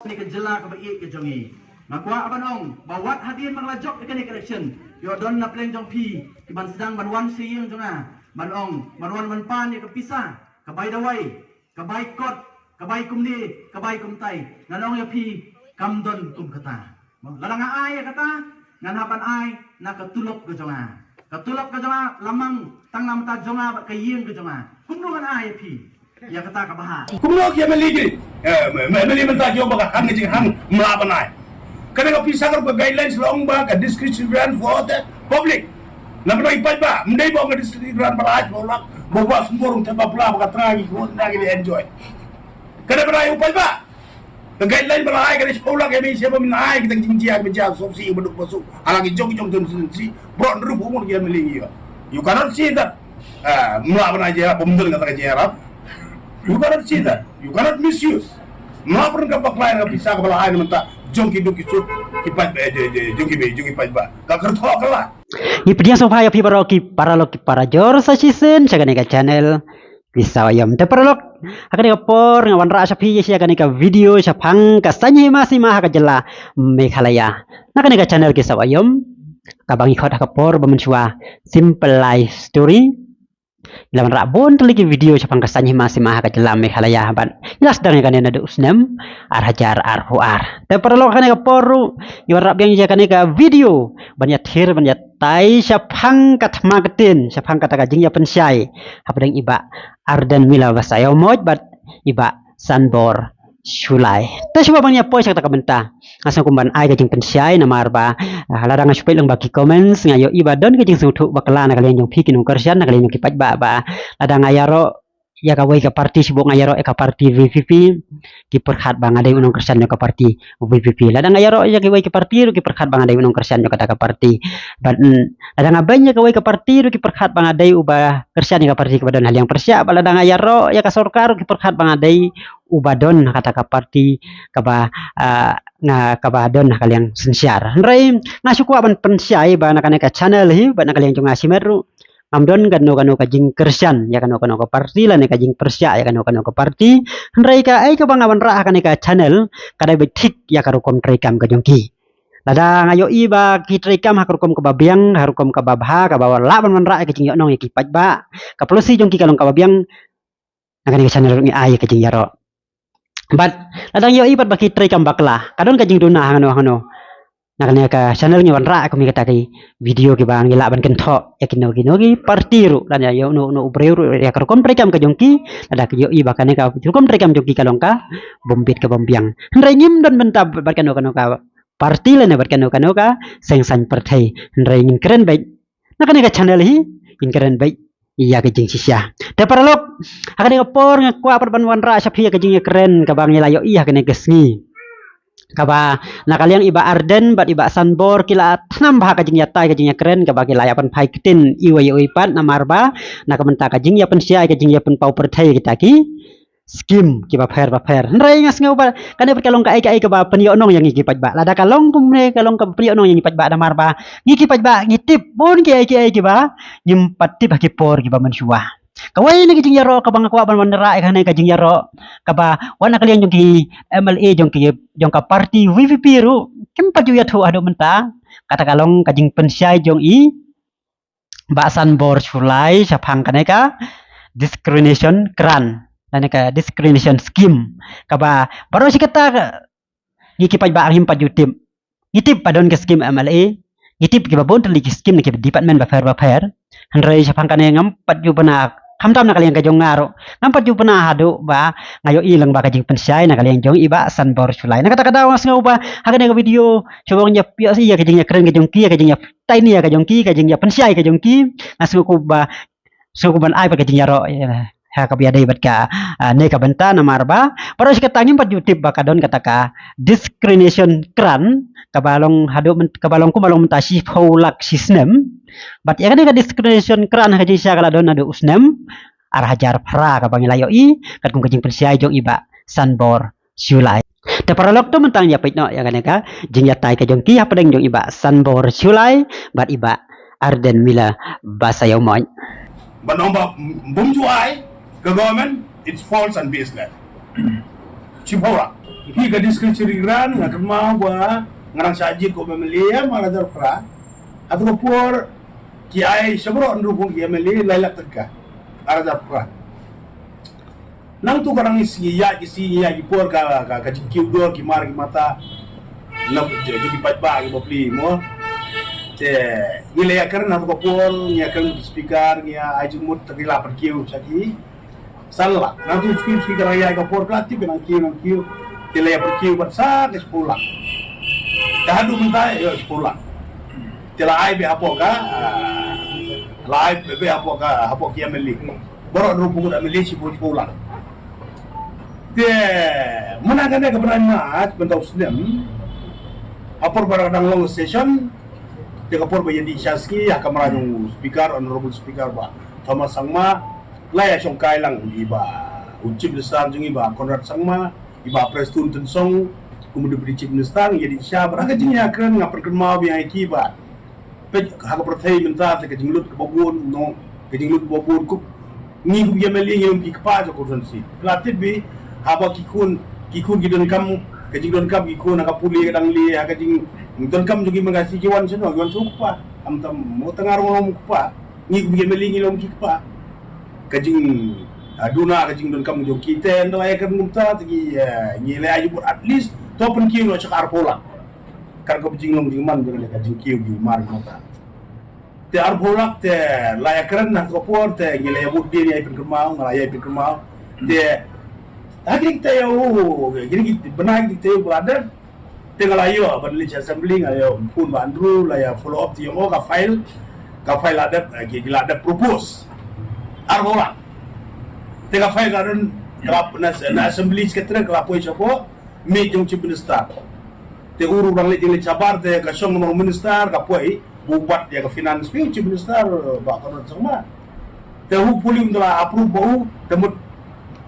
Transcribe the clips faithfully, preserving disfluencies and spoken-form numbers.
Kane ka jylla kaba ïeit ka jong ngi. Nga kwah ban ong ba wat hadien ba nga la jop ïa kane ka election, ïoh don na pdeng jong phi ki ban sdang ban wan sha ïing jong nga ban ong, ban wan ban pan ïa ka pisa, ka bai dawai, ka bai kot, ka bai kumne, ka bai kumtai. Ngan ong ïa phi, kam don kum kata. Lada nga ai ïa kata, ngan hap ban ai na ka tulop ka jong nga. Ka tulop ka jong nga la mang tang na bynta jong nga bad ka ïing ka jong nga. Kumno ngan ai ïa phi ïa kata ka bha? Kumno ki MLA ki, eh, MLA mynta ki ong ba ka hang ka jinghang, ym lah ban ai. Kane ka pisa ka ruh ka guidelines la ong ba ka discretionary grant for the public. Na bynta i paidbah, ym dei ba ong ka discretionary grant ba la ai, ba la, ba ba sngewbha ruh te ba pla ba ka tnga ki ko na ki enjoy. Kane ba ai u paidbah. Ka guideline ba la ai ka dei shiphew lak, ïa me sha ba men ai kita ki jingjia, ka jingjia sop si ba duk ba sop. Hala ki jong ki jong jong si bro nru bu mon ki MLA ngi ïa. You cannot say that. Ah, mla ba na jia ba mdel kata ka jia. You cannot say that. You cannot misuse. Mla pun ka baklai ka pisa ka ba la ai na mynta jong ki duk ki sop ki paidbah, eh, jong ki be jong ki paidbah. Ka kyrthuh ka la. Ngi pdiang sngewbha ïa phi baroh ki paralok ki parajor sa shisien sha kane ka channel. Ki saw aïom. Te paralok, ha kane ka por nga wanrah sha phi ïa sha kane ka video shaphang ka saiñ hima sima ha ka jylla Meghalaya. Na kane ka channel ki saw aïom, kaba ngi khot ha ka por ba mynshuwa Simple Life Story. Ngi la wanrah bun tylli ki video shaphang ka saiñ hima sima ha ka jylla Meghalaya bad ngi la sdang ïa kane naduh u snem ar hajar arphew ar. Te paralok, ha kane ka por ruh ngi wanrah biang ïa kane ka video ban ïathir ban ïatai shaphang ka thma ktien, shaphang kata ka jingïapynshai hapdeng i Bah Ardent Miller Basaiawmoit bad i Bah Sanbor Shullai. Te shuwa ban ïa poi sha kata ka bynta, nga sngew kum ban ai ka jingpynshai namar ba, ah, lada nga shu peit lang ba ki comments nga ïohi ba don ka jingsngewthuh bakla na ka liang jong phi ki nongkyrshan, na ka liang jong ki paidbah ba lada nga ïaroh ïa kawei ka party, shu bok nga ïaroh ïa ka party VPP, ki pyrkhat ba nga dei u nongkyrshan jong ka party VPP. Lada nga ïaroh ïa kawei ka party ruh ki pyrkhat ba nga dei u nongkyrshan jong kata ka party. Bad, mm, lada nga beiñ ïa kawei ka party ruh ki pyrkhat ba nga dei uba kyrshan ïa ka party kaba don ha liang pyrshah. Bad lada nga ïaroh ïa ka sorkar ruh ki pyrkhat ba nga dei uba don ha kata ka party kaba, ah, nga kaba don ha ka liang synshar. Hynrei nga shu kwah ban pynshai ba na kane ka channel hi bad na ka liang jong nga shimet ruh ngam don kano kano ka jingkyrshan ïa kano kano ka party lane ka jingpyrshah ïa kano kano ka party. Hynrei kaei kaba nga wanrah ha kane ka channel ka dei beit thik ïa ka rukom treikam ka jong ki. Lada nga ïohi ba ki treikam ha ka rukom kaba biang, ha rukom kaba bha, kaba lah ban wanrah ïa ka jingïohnong ïa ki paidbah, ka policy jong ki ka long kaba biang, na kane ka channel ngi ai ka jingïaroh. Bad lada ngi ïohi pat ba ki treikam bakla, ka don ka jingduna hangno hangno, na kane ka channel ngi wanrah kum ïa kata ki video kiba ngi lah ban kynthoh ïa kino kino ki party ruh, lane ïa uno uno u briew ruh ïa ka rukom treikam ka jong ki. Lada ki ïohi ba kane ka rukom treikam jong ki ka long ka bym bit ka bym biang, hynrei ngim don bynta bad kano kano ka party lane bad kano kano ka seng saiñ pyrthei. Hynrei ngin kren beit na kane ka channel hi, ngin kren beit ïa ka jingshisha. Te paralok, ha kane ka por nga kwah pat ban wanrah sha phi ïa ka jingïakren kaba ngi la ïohi ha kane ka sngi, kaba na ka liang i Bah Ardent bad i Bah Sanbor ki la thnam bha ka jingïatai ka jingïakren kaba ki la ïa pynphai ktien iwei ïa iwei pat namar ba na ka bynta ka jingïapynshai ka jingïapynpaw pyrthei kita ki skim kiba pher ba pher. Hynrei nga sngew ba kane pat ka long kaei kaei kaba pynïohnong ïa ngi ki paidbah. Lada ka long kumne ka long kaba pynïohnong ïa ngi paidbah namar ba ngi ki paidbah ngi tip bun kiei kiei kiba ngim pat tip ha ki por kiba mynshuwa. Kawei na ka jingïaroh kaba nga kwah ban wanrah ïa kane ka jingïaroh kaba wat na ka liang jong ki MLA jong ki jong ka party VPP ruh kim pat ju ïathuh haduh mynta, kata ka long ka jingpynshai jong i Bah Sanbor Shullai shaphang kane ka discrimination grant lane ka discrimination scheme kaba baroh shi katta ka, ngi ki paidbah ngim pat ju tip. Ngi tip ba don ka skim MLA, ngi tip kiba bun tylli ki skim na ki department bapher bapher. Hynrei shaphang kane ngam pat ju pynah, khamtam na ka liang ka jong nga ruh ngam pat ju pynah haduh ba nga ïohi lang ba ka jingpynshai na ka liang jong i Bah Sanbor Shullai. Na kata ka daw nga sngew ba ha kane ka video shu bang ïa phi ïa ka jingïakren ka jong ki, ïa ka jingïa tai ni ïa ka jong ki, ka jingïapynshai ka jong ki. Nga sngew kumba, sngew kumban ai bad ka jingïaroh, ïa, ha kaba ïadei bad ka, ah, ne ka bynta namar ba baroh shi katta ngim pat ju tip ba ka don kata ka discrimination grant kaba long haduh myn-, kaba long kumba long mynta shiphew lak shi snem. Bad ïa kane ka discrimination grant ha ka jingshisha ka la don haduh u snem ar hajar phra kaba ngi la ïohi katkum ka jingpynshai jong i Bah Sanbor Shullai. Te paralok, to mynta ngin ïa peit noh ïa kane ka jingïatai ka jong ki hapdeng jong i Bah Sanbor Shullai bad i Bah Ardent Miller Basaiawmoit. Ban ong ba bym ju ai ka government, it's false and baseless. Shiphew lak. Ki ka discretionary grant nga kynmaw ba nga dang shah jied kum M L A ha ar hajar phra. Hato ka por ki ai sha baroh hynriew phew ki M L A lai lak tyngka. Ar hajar phra. Nangtu ka dang ïa ki sngi, ïa ki sngi, ïa ki por ka, ka, ka jingkiew dor ki mar ki mata. Na jong ki paidbah ki bapli mo. Te ngi la ïakren hato ka por, ngi ïakren ki speaker, ngi ïa ai jingmut, te ki la pynkiew sha ki san lak. Nangtu shu shu ka dang ïaid ka por, ka la tip, nang kiew, nang kiew. Te la ïa pynkiew bad sa ka shiphew lak. Te haduh mynta ïa shiphew lak. Te la ai beit hapoh ka, ah, la ai beit hapoh ka, hapoh ki M L A. Baroh hynriew phew ngut M L A shiphew, shiphew lak. Te mynta kane ka bnai March, mynta u snem, ha por ba dang long session, te ka por ba ïadih sha sngi, ha kamra jong u speaker, Honorable Speaker Bah Thomas Sangma, la ïa shongkai lang i Bah, u Chief Minister jong ngi Bah Conrad Sangma, i Bah Prestone Tynsong kum u Deputy Chief Minister, ngi ïadih sha, bad ha ka jingïakren nga pynkynmaw biang ïa ki ba peit ha ka pyrthei mynta te ka jinglut kaba bun, no, ka jinglut kaba bun, kup ngi kum ki M L A ngi long ki kpa jong ka constituency. Phi la tip beit haba ki khun, ki khun ki donkam, ka jingdonkam ki khun ha ka pule ka dang lieh, ha ka jingdonkam jong ki man ka shi ki wan shano, ki wan sha u kpa. Khamtam mo tang ar mo kpa. Ngi kum ki M L A ngi long ki kpa. Ka jing, ah, duna ka jingdonkam jong ki, te ynda la ïakren kumta te ngi, eh, ngi la ïa jubut at least to pynkiew noh sha ka arphew lak. Kat kaba jinglong jingman jong ka jingkiew ki mar ki mata. Te arphew lak te la ïakren ha ka por te ngi la ïa vote dien ïa pynkynmaw, nga la ïa pynkynmaw. Te ha kine ki taïew, kine ki bnai ki taïew ba la dep, te nga la ïoh ban leit sha assembly, nga la ïoh phone Bah Andrew, la ïa follow up te ïoh ka file, ka file la dep, eh, ki, ki la dep propose. Arphew lak. Te ka file ka don, ka la na, na assembly secretary ka la poi shapoh miej jong Chief Minister. Te u ruh u dang leit jingleit shabar, te ka shong namar u Minister ka poi, u bat ïa ka finance phi u Chief Minister, Bah Conrad Sangma. Te hopefully un da la approve ba u, te mut,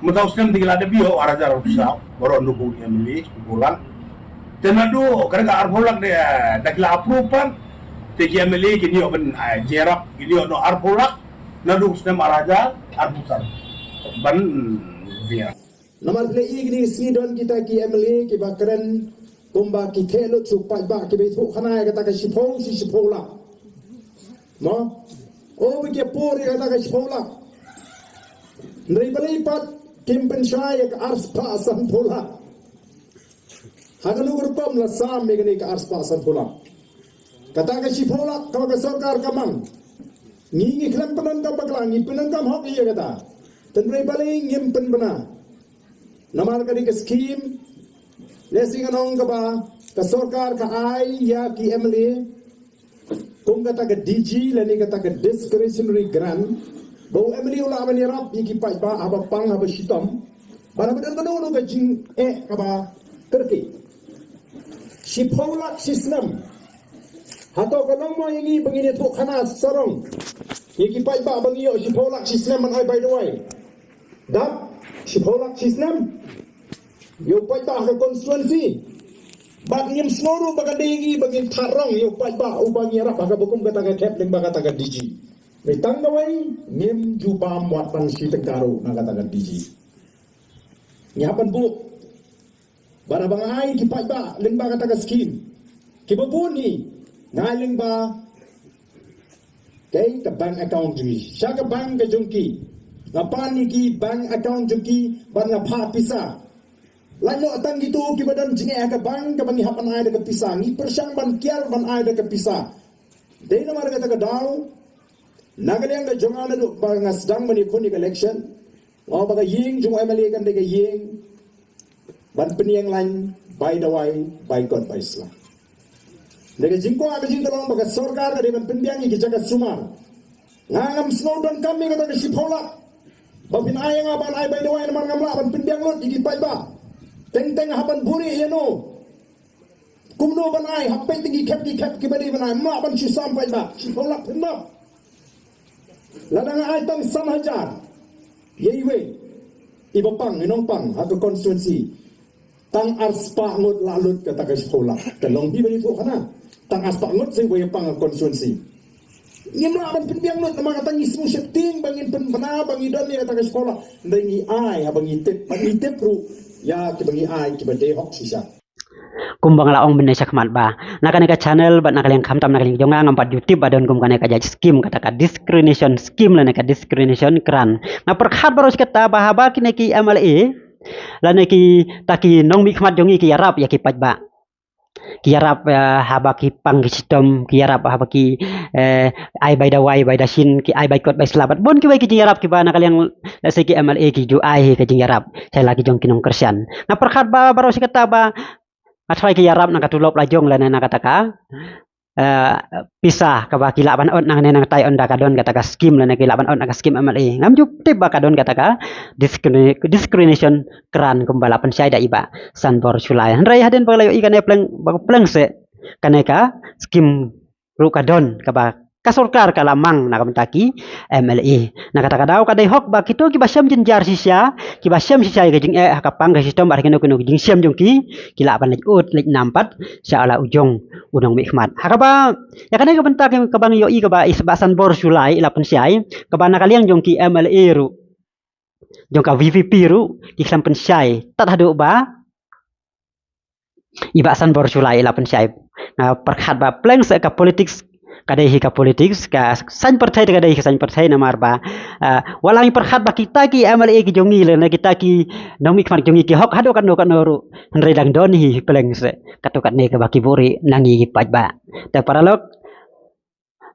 mynta u snem te ki la dep ïoh ar hajar arphew saw, baroh hynriew phew M L A, shiphew lak. Te naduh, ka dei ka arphew lak de, da ki la approve pat, te ki M L A kin ïoh ban, ah, jingïarap, kin ïoh noh arphew lak, naduh u snem ar hajar arphew saw. Ban, ïa. Namar phi la ïohi kine ki sngi don kita ki M L A kiba kren kumba ki theh lut sha u paidbah kiba ïathuh khana ïa kata ka shiphew shi shiphew lak. Mo? O ba ki por ïa kata ka shiphew lak. Hynrei balei pat kim pynshai ïa ka arspah sanphew lak. Ha kano ka rukom la sam ïa kane ka arspah sanphew lak. Kata ka shiphew lak kaba ka sorkar ka mang. Ngi ngi khlem pyndonkam bakla, ngi pyndonkam hok ïa kata. Hynrei balei ngim pynbna. Namar ka dei ka skim, lehse ngan ong kaba ka sorkar ka ai ïa ki M L A kum kata ka D G lane kata ka discretionary grant, ba u M L A u lah ban ïarap ïa ki paidbah haba pang haba shitom, bad haba don kano kano ka jingeh kaba kyrkieh. Shiphew lak shi snem. Hato ka long mo ïa ngi ba ngin ïathuh khana sarong ïa ki paidbah ba ngi ïoh shiphew lak shi snem ban ai bai dawai? Dap, shiphew lak shi snem. Ïa u paidbah ha ka constituency. Bad ngim sngew ruh ba ka dei ïa ngi ba ngin thad rong ïa u paidbah uba ngi ïarap ha kaba kum kata ka khep lyngba kata ka D G. Hynrei tang kawei, ngim ju bam wat tang shi tyngka ruh na kata ka D G. Ngi hap ban buh. Bad haba nga ai ki paidbah lyngba kata ka skim, kiba bun hi nga ai lyngba, okay, ka bank account jong ki. Sha ka bank ka jong ki, nga pan ïa ki bank account jong ki bad nga phah pisa. Lait noh tang kito kiba don jingeh ha ka bank kaba ngi hap ban ai da ka pisa, ngi pyrshang ban kiar ban ai da ka pisa. Dei namar kata ka daw, na ka liang ka jong nga naduh ba nga sdang ban ïakhun ïa ka election, nga ong ba ka ïing jong u M L A kan dei ka ïing ban pynïeng lain bai dawai, bai kot bai sla. Dei ka jingkwah ka jingtylli ba ka sorkar ka dei ban pynbiang ïa ki jaka sumar. Nga ngam sngew donkam ïa kata ka shiphew lak ba phin ai ïa nga ban ai bai dawai namar ngam lah ban pynbiang lut ïa ki paidbah. Teng teng hap ban buhrieh ïano. Kumno ban ai, hap peit tang ki khep ki khep kiba dei ban ai, mah ban shu sam paidbah, shiphew lak phin map. Lada nga ai tang san hajar ïa iwei iba pang, i nongpang ha ka constituency, tang arspah ngut lah lut kata ka shiphew lak. Ka long hi ban ïathuh khana. Tang arspah ngut seh ba ïa pang ha constituency. Ngim lah ban pynbiang lut namar kata ngi sngewsih tieng ba ngin pynbna ba ngi don ïa kata ka shiphew lak. Hynrei ngi ai haba ngi tip, ba ngi tip ruh ïa kiba ngi ai kiba dei hok shisha. Kumba nga la ong mynne shakhmat ba na kane ka channel bad na ka liang khamtam na ka liang jong nga ngam pat ju tip ba don kum kane ka jait skim kata ka discrimination skim lane ka discrimination grant. Nga pyrkhat baroh shi katta ba haba kine ki M L A lane kita ki nongmihkhmat jong ngi ki ïarap ïa ki paidbah, ki ïarap, eh, haba ki pang ki shitom, ki ïarap haba ki, eh, ai bai dawai bai dashin, ki ai bai kot bai sla bad bun kiwei ki jingïarap kiba na ka liang, let's say, ki M L A ki ju ai hi ka jingïarap sha la ki jong ki nongkyrshan. Nga pyrkhat ba baroh shi katta ba nga tharai ki ïarap na ka tulop la jong lane na kata ka, eh, pisa kaba ki lah ban ot nangne nangtai ynda ka don kata ka skim lane ki lah ban ot na ka skim M L A. Ngam ju tip ba ka don kata ka discri-, discrimination grant kumba la pynshai da i Bah Sanbor Shullai. Hynrei hadien ba la ïohi kane pleng, ba pleng se kane ka skim ruh ka don kaba ka sorkar ka la mang na ka bynta ki M L A. Na kata ka daw ka dei hok ba kito kiba shem jynjar shisha, kiba shem shisha ïa ka jingeh ha ka pang ka shitom bad ha kino kino ki jingshem jong ki, ki lah ban leit ud leit nam pat sha la u jong u nongmihkhmat. Ha kaba ïa kane ka bynta kaba ngi ïohi kaba i Bah Sanbor Shullai i la pynshai kaba na ka liang jong ki M L A ruh, jong ka V P P ruh ki khlem pynshai tad haduh ba i Bah Sanbor Shullai i la pynshai. Nga pyrkhat ba pleng se ka politics ka dei hi ka politics, ka saiñ pyrthei ka dei hi ka saiñ pyrthei namar ba, ah, wat la ngi pyrkhat ba kita ki M L A ki jong ngi lane kita ki nongmihkhmat jong ngi ki hok haduh katno katno ruh, hynrei dang don hi pleng se katto katne kaba ki buhrieh na ngi ki paidbah. Te paralok,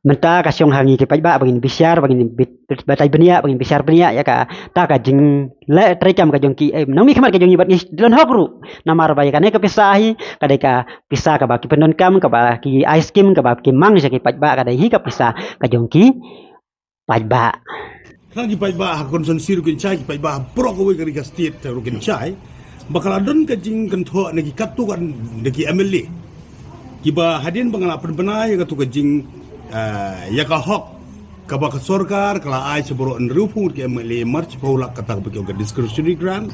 mynta ka shong ha ngi ki paidbah ba ngin bishar, ba ngin bit-, batai bniah, ba ngin bishar bniah ïa kata ka jingleh treikam ka jong ki, eh, nongmihkhmat ka jong ngi bad ngi don hok ruh. Namar ba ïa kane ka pisa hi ka dei ka pisa kaba ki pyndonkam, kaba ki ai skim, kaba ki mang sha ki paidbah, ka dei hi ka pisa ka jong ki paidbah. Khnang ki paidbah ha constituency ruh kin shai, ki paidbah ha baroh kawei ka ri ka state ruh kin shai ba ka la don ka jingkynthoh na ki katto katne ki M L A kiba hadien ba nga la pynbna ïa katto ka jing, eh, ïa ka hok kaba ka sorkar ka la ai sha baroh hynriewphew ngut ki M L A mar shiphew lak kata kaba ki ong ka discretionary grant.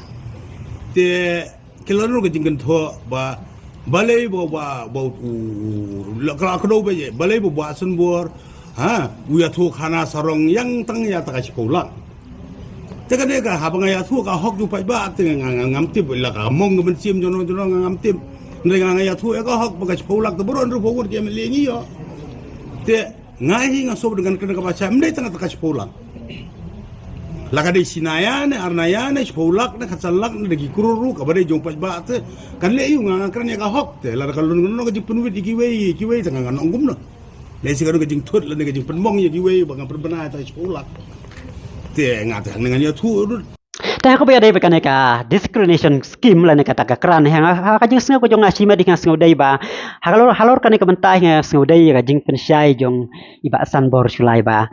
Te ki la don ka jingkynthoh ba balei ba, ba, ba u, u, u, la ka la kdew ba ïa balei ba Bah Sanbor, ha, u ïathuh khana sarong ïa tang ïa ta ka shiphew lak. Te ka dei ka haba nga ïathuh ka hok jong u paidbah te nga, nga, nga, ngam tip la ka mong ka mynsiem jong no jong no nga ngam tip. Hynrei nga, nga ïathuh ïa ka hok ba ka shiphew lak te baroh hynriewphew ngut ki M L A ngi ïoh. Te nga hi nga sngewbha ngan kren kaba shai, ym dei tang kata ka shiphew lak. La ka dei shi naya ne ar naya ne shiphew lak ne khatsan lak ne da ki krur ruh kaba dei jong u paidbah te kan leh aïu? Nga, nga kren ïa ka hok te lada ka long kano ka jingpynwit ïa kiwei, kiwei te nga, ngan ong kumno. Lehse ka long ka jingthut lane ka jingpynmong ïa kiwei ba nga pynbna ïa ta shiphew lak. Te nga te hangne ngan ïathuh ruh. Te ha kaba ïadei bad kane ka discrimination scheme lane kata ka grant, ha, ha ka jingsngew ka jong nga shimet nga sngewdei ba halor, halor kane ka bynta nga sngewdei ïa ka jingpynshai jong i Bah Sanbor Shullai ba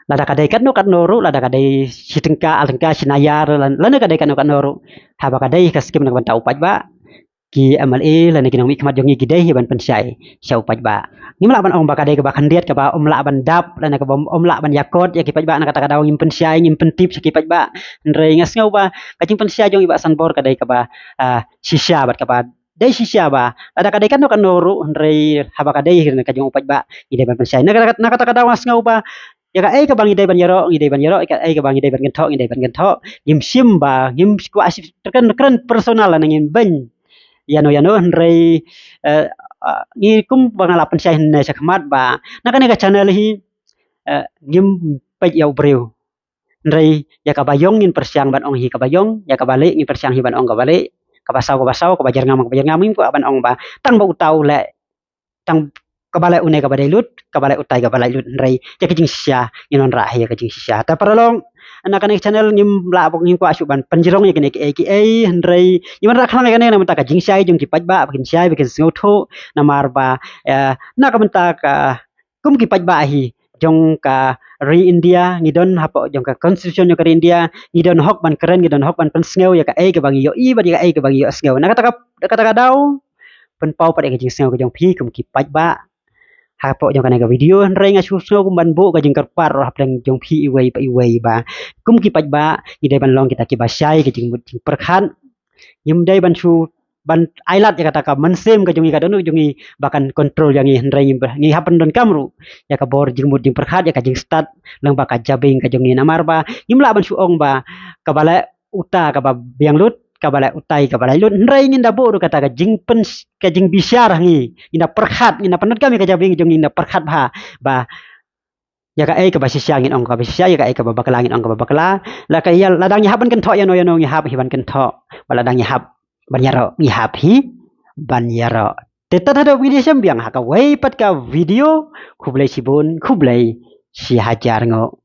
lada ka dei katno katno ruh, lada ka dei shi tyngka, ar tyngka, shi naya, lane, lane ka dei katno katno ruh, haba ka dei ka scheme na ka bynta u paidbah, ki M L A lane ki nongmihkhmat jong ngi ki dei hi ban pynshai sha u paidbah. Ngim lah ban ong ba ka dei kaba khyndiat kaba ym lah ban dap lane kaba ym, ym lah ban ïakot ïa ki paidbah, na kata ka daw ngim pynshai, ngim pyntip sha ki paidbah. Hynrei nga sngew ba ka jingpynshai jong i Bah Sanbor ka dei kaba, ah, shisha bad kaba dei shisha ba lada ka dei katno katno ruh, hynrei haba ka dei hi ka jong u paidbah ngi dei ban pynshai. Na kata, na kata ka daw nga sngew ba ïa kaei kaba ngi dei ban ïaroh ngi dei ban ïaroh, ïa kaei kaba ngi dei ban kynthoh ngi dei ban kynthoh. Ngim shim ba, ngim kwah shi kren, kren personal lane ngim beiñ ïano ïano, hynrei, eh, ah, ngi kumba nga la pynshai hynne shakhmat ba na kane ka channel hi, eh, ngim peit ïa u briew. Hynrei ïa kaba ïong ngin pyrshang ban ong hi kaba ïong, ïa kaba lieh ngin pyrshang hi ban ong kaba lieh, kaba saw kaba saw, kaba jyrngam kaba jyrngam, ngim kwah ban ong ba tang ba uta u leh, tang kaba leh une kaba dei lut, kaba leh utai kaba leh lut, hynrei ïa ka jingshisha ngin wanrah hi ïa ka jingshisha. Te paralok, na kane ka channel ngim lah ba ngim kwah shuh ban pynjrong ïa kine kiei kiei, hynrei ngim wanrah khnang ïa kane na ka bynta ka jingshai jong ki paidbah ba kin shai ba kin sngewthuh, namar ba, eh, na ka bynta ka kum ki paidbah hi jong ka ri India, ngi don hapoh jong ka constitution jong ka ri India, ngi don hok ban kren, ngi don hok ban pynsngew ïa kaei kaba ngi ïohi bad ïa kaei kaba ngi ïohsngew. Na kata ka, kata ka daw pynpaw pat ïa ka jingsngew ka jong phi kum ki paidbah hapoh jong kane ka video, hynrei nga shu sngew kum ban buh ka jingkyrpad ruh hapdeng jong phi iwei pa iwei ba kum ki paidbah ngi dei ban long kita kiba shai ka jingmut jingpyrkhat. Ngim dei ban shu ban ailad ïa kata ka mynsiem ka jong ngi, ka dohnud jong ngi ba kan control ïa ngi, hynrei ngi, ngi hap ban donkam ruh ïa ka bor jingmut jingpyrkhat, ïa ka jingstad lyngba ka jabieng ka jong ngi, namar ba ngim lah ban shu ong ba kaba leh uta kaba biang lut, kaba la utai kaba la lut, hynrei ngin da buh ruh kata ka jingpyn, ka jingbishar ha ngi, ngin da pyrkhat, ngin da pyndonkam ïa ka jabieng jong ngi, ngin da pyrkhat bha ba ïa kaei kaba shisha ngin ong kaba shisha, ïa kaei kaba bakla ngin ong kaba bakla. La ka ïa, lada ngi hap ban kynthoh ïano ïano ngi hap hi ban kynthoh, bad lada ngi hap ban ïaroh ngi hap hi ban ïaroh. Te tad haduh ba ngin ïashem biang ha kawei pat ka video, khublei shibun, khublei shihajar nguh.